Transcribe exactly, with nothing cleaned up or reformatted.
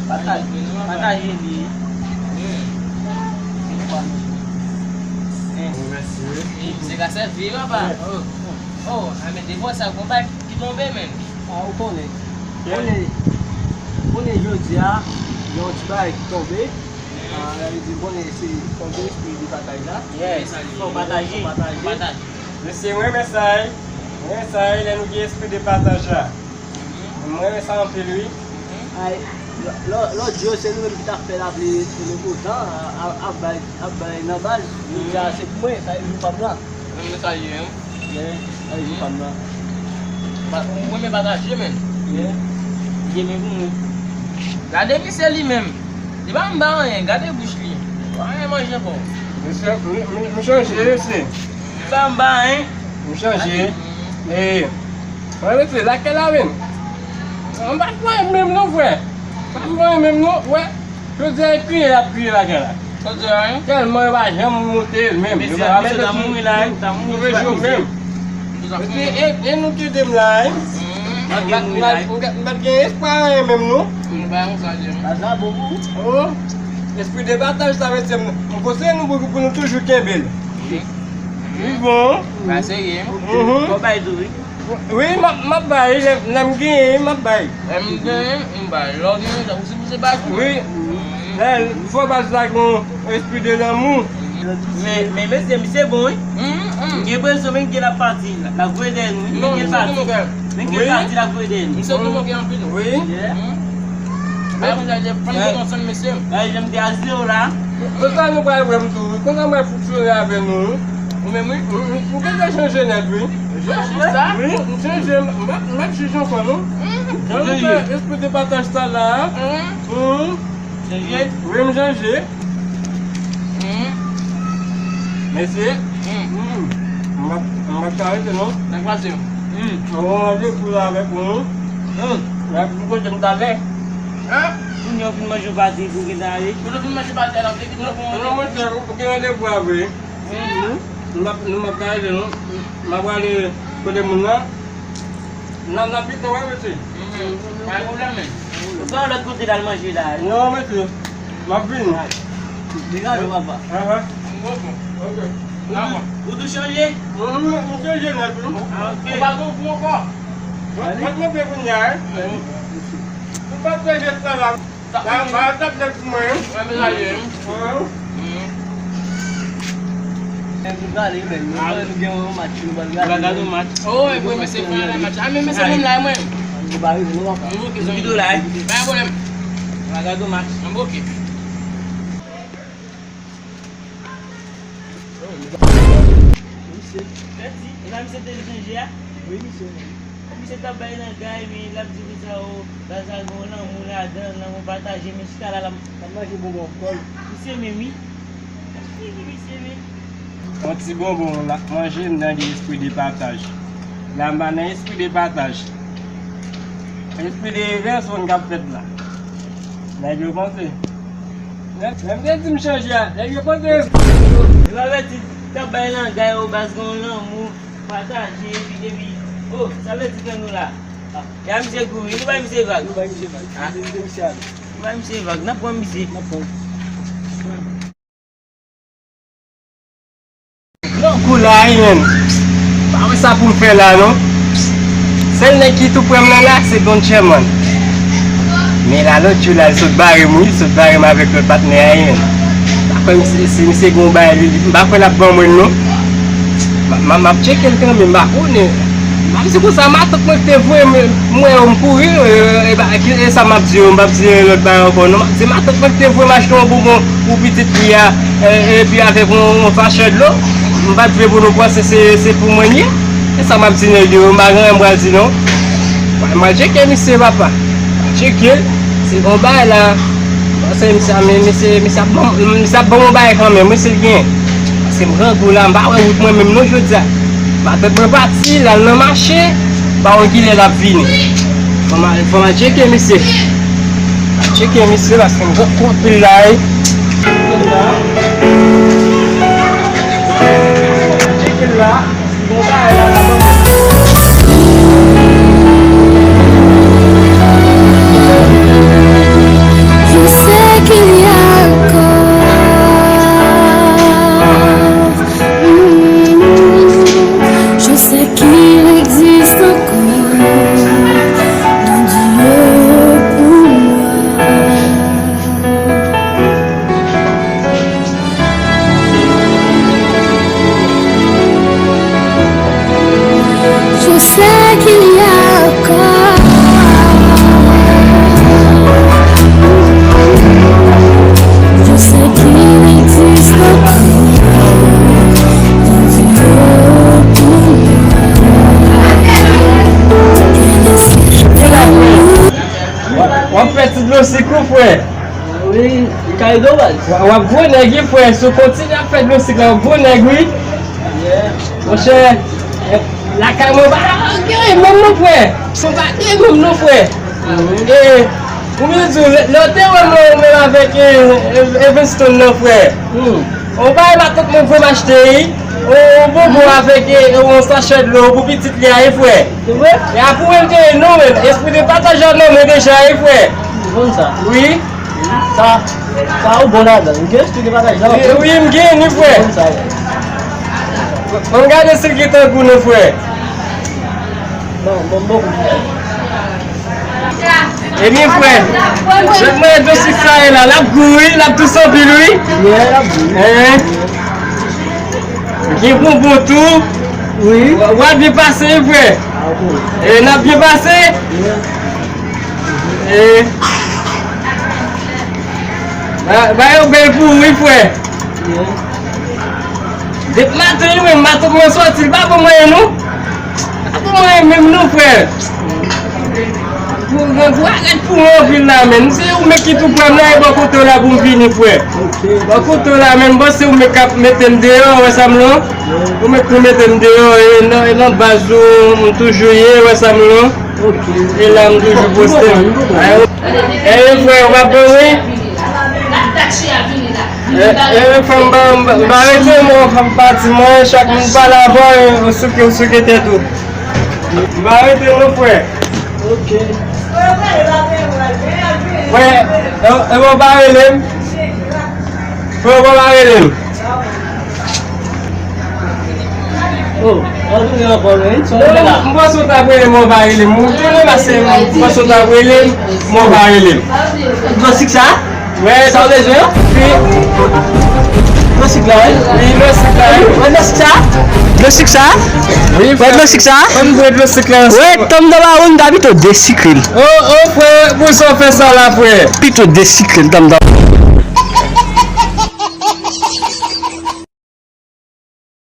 Pataje, pataje li. Mèsi. Se ka sèvi, papa. Oh, a men de fwa sa konba ki tonbe menm. Ah, ou konnen. Konnen, konnen jodi a, yon ti bagay ki tonbe. Ah, sa vle di konnen se tonbe espri de pataj la. Yes, fò pataje. Pataje. Mesye, mwen renmen sa, wi. Mwen renmen sa, wi, lè nou gen espri de pataj la. Mwen renmen sa anpil, wi. Ay, lò, lò, lòt jou, se nou menm ki t ap fè lapli e le bo tan, a, a, ap bay, ap bay nan baz. Jodi a, se pou mwen, sa e jou pa m la. Mwen, mwen salye, wi. Mwen, sa e jou pa m la. Mwen, mwen pataje, men. Ye men pou mwen. Gade misye li menm. Li pa anba anyen, gade bouch li. Pa anyen manje ankò. Mesye, m, m, m chanje, mesye. Li pa anba anyen. M chanje. E, mwen rete lakay la menm. M pa kwè menm non, frè. M pa kwè menm non, wè. Jodi a, e kriye y ap kriye lakay la. Tèlman yo pa janm monte menm. Yo pa mete sou, sou rezo menm. Mesye, e, e nou ki de m la, wi. M pa t gen espwa anyen menm, non. Oh, espri de pataj sa, mesye, m, m konseye nou pou, pou nou toujou kenbe l. Wi, bon. Wi, m ap, m ap bay, lè, lè m genyen, m ap bay. Lè m genyen, m bay. Lè w genyen, ou sipoze bay tou. Wi. Lè, fò baz la gen yon espri de lanmou. Men, men mesye, misye bon, wi. M gen enpresyon menm ke l ap pati. L ap voye dèyè nou, wi. Men ke l pati. Men ke l pati, l ap voye dèyè nou. Misye tou manke anpil. Wi. Yeah. Ay, jan m te a zewo la. Konsa nou pral wè m tou, wi. Konsa mwen fonksyone avè nou, wi. Ou menm, wi. M, m, m gentan chanje nèt, wi. Wi, m chanje, m, m, m ap chanje ankò, non. Jan nou fè espri de pataj sa la. Chanje? Wi, m chanje. Mesye. M ap, m ap ka rete, non. Sa k pase? Mwen gen randevou la avèk ou, non. Mwen ap di kote m talè. Kounye a w fin manje yon pati pou w gentan ale. Kounye w fin manje pati a, l ap vin pou w. Non, monchè, ou gen randevou avè. M ap, m ap ka rete, non. M ap prale kote moun nan. N ap, n ap pito, wi, mesye. Pa gen pwoblèm, men. Ou pa lòt kote l al manje la. Non, mesye. M ap vini. Degaje w, papa. Ahah. Ok. Ou tou, ou tou chanje? Wi, wi, m chanje nèt, wi. Ah, ok. Ou pa gon gou ankò? Mwen, mwen, mwen, kounye a, wi. Ou pa chanje sa la. Sa, sa, sa, sa, mwen, wi. Mwen, mwen, mwen. Nou pral gade yon match, nou pral gade yon match. Oh, e vre, mesye, pral gade match. Ah, men mesye, mwen la, mwen. Nou pa rive, non, papa. M bouke, zanmi. Ki do la, eh? Pa gen pwoblèm. Pral gade yon match. M bouke. Misye. Pèdi, e pa misye te chanje a? Wi, misye menm. Misye t ap bay langay, men l ap di konsa, o, baz la gen yon lanmou ladan l, lanmou pataje, men chita la, l ap, l ap manje bonbon kò l. Misye menm, wi. Fini, misye menm. Yon ti bonbon l ap manje, m nan gen espri de pataj. La, m pa nan espri de pataj. Espri de revèsyon k ap fèt la. Nèg yo panse. Lè, lè m te di m chanje a, nèg yo panse. Yo pa vle di, t ap bay langay, o, baz gen yon lanmou. Pataje, epi, epi, oh, sa vle di ke nou la. Ah, e a misye kouri, nou bay misye vag. Nou bay misye vag. Ah. Misye, misye ale. Nou bay misye vag, n ap pran misye. N ap pran. Lòk ou la, wi, menm. Pa wè sa pou m fè la, non. Sèl nèg ki tou prè m nan la, se Don Sherman. Men la, lòt jou la, li sot bare m, wi, li sot bare m avèk lòt patnè a, wi, men. M pa kwè misye, si misye gon bagay, li, li, m pa kwè l ap ban mwen l, non. M, m, m ap tcheke l kanmenm, m pa konnen. M ap di konsa, matant mwen ki te voye m, m wè yo, m kouri, e, e, e, e sa m ap di yo, m p ap di lòt bagay ankò, non. M ap di matant mwen ki te voye m achte yon bonbon pou pitit li a, e, epi avèk yon, yon sachè dlo. M pa t vle pou nou panse se, se pou mwen l ye. E sa m ap di nèg yo, m pa gen anyen m pral di non. M al tcheke misye, papa. M al tcheke l. Se bon bagay la. Paske misye, men misye, misye ap ban, misye ap ban m yon bagay kanmenm, wi, si l genyen. Paske m grangou la, m pa wè wout mwen menm non jodi a. Matant mwen pati, l al nan mache, m pa konn kilè l ap vini. Fò m al, fò m al tcheke misye. M al tcheke misye paske m poko konprann anpil la, wi. Tcheke l la. Bon bagay la, la, bon. Frè. Wi, li ka ede w, baz. W ap gwo nèg, wi, frè. Si w kontinye ap fè dlo sik la, w ap gwo nèg, wi. Yeah. Monchè, eh, lakay mwen, pa gen menm non, frè. Mwen pa gen menm non, frè. Mhm. E, pou m di w, lè, lè w te wè mwen, menm avèk, eh, eh, Evanston nan, frè. Hmm. On bagay matant mwen voye m achte, wi. On, on bonbon avèk, eh, on sachè dlo pou pitit li a, wi, frè. Se vre? E apre w te non, men, espri de pataj la nan mwen deja, wi, frè. Ou konn sa? Wi. Sa, sa ou bon ladan. Ou gen espri de pataj la? Wi, wi, m gen, wi, frè. Ou konn sa, wi. Ann gade si l gen tan gou non, frè. Non, bon, bon. Ebyen, frè, jan mwen dlo sik sa ye la, l ap gou, wi, l ap dous anpil, wi. Yeah, l ap gou. Hein? Gen bonbon tou. Wi. W ap byen pase, wi, frè. Ah, ok. E n ap byen pase. Yeah. E. Ba, ba yo bèl pou ou, wi, frè. Yeah. Depi maten, wi, menm maten mwen sòti, li pa ban mwen anyen, non. Pa ban mwen anyen menm, non, frè. Pou, pou, pou arèt pou mwen anpil la, menm. Se ou menm ki tou pran m la, e bò kote w la pou m vini, frè. Ok. Bò kote w la, menm, bon, se ou menm k ap mete m deyò, wè sa m lan. Ou menm tou mete m deyò, e nan, e nan baz ou, m toujou ye, wè sa m lan. Ok. E la, m toujou poste m. Ay, e, frè, w ap ban mwen? E, e, fò m ba, m ba, m ba rete, mwen, fò m pati, mwen, chak moun pale avè w, e, w souke, w souke tèt ou. M ba rete, non, frè. Ok. Frè, e, e, w pa rele m? Frè, w pa rele m? Oh, w ap tounen ankò, men, son de la. M panse w t ap rele m, w pa rele m. M tounen pase m, m panse w t ap rele m, men w pa rele m. Dlo sik sa? Wè, sa w bezwen an? Wi. Dlo sik la, wi. Wi, dlo sik la, wi. Wè dlo sik sa? Dlo sik sa? Wi, wè dlo sik sa? Ann bwè dlo sik la ansanm. Wè, tanm dan bawon, ta pito desikre l. Oh, oh, frè, pou sa w fè sa la, frè? Pito desikre l, tanm dan.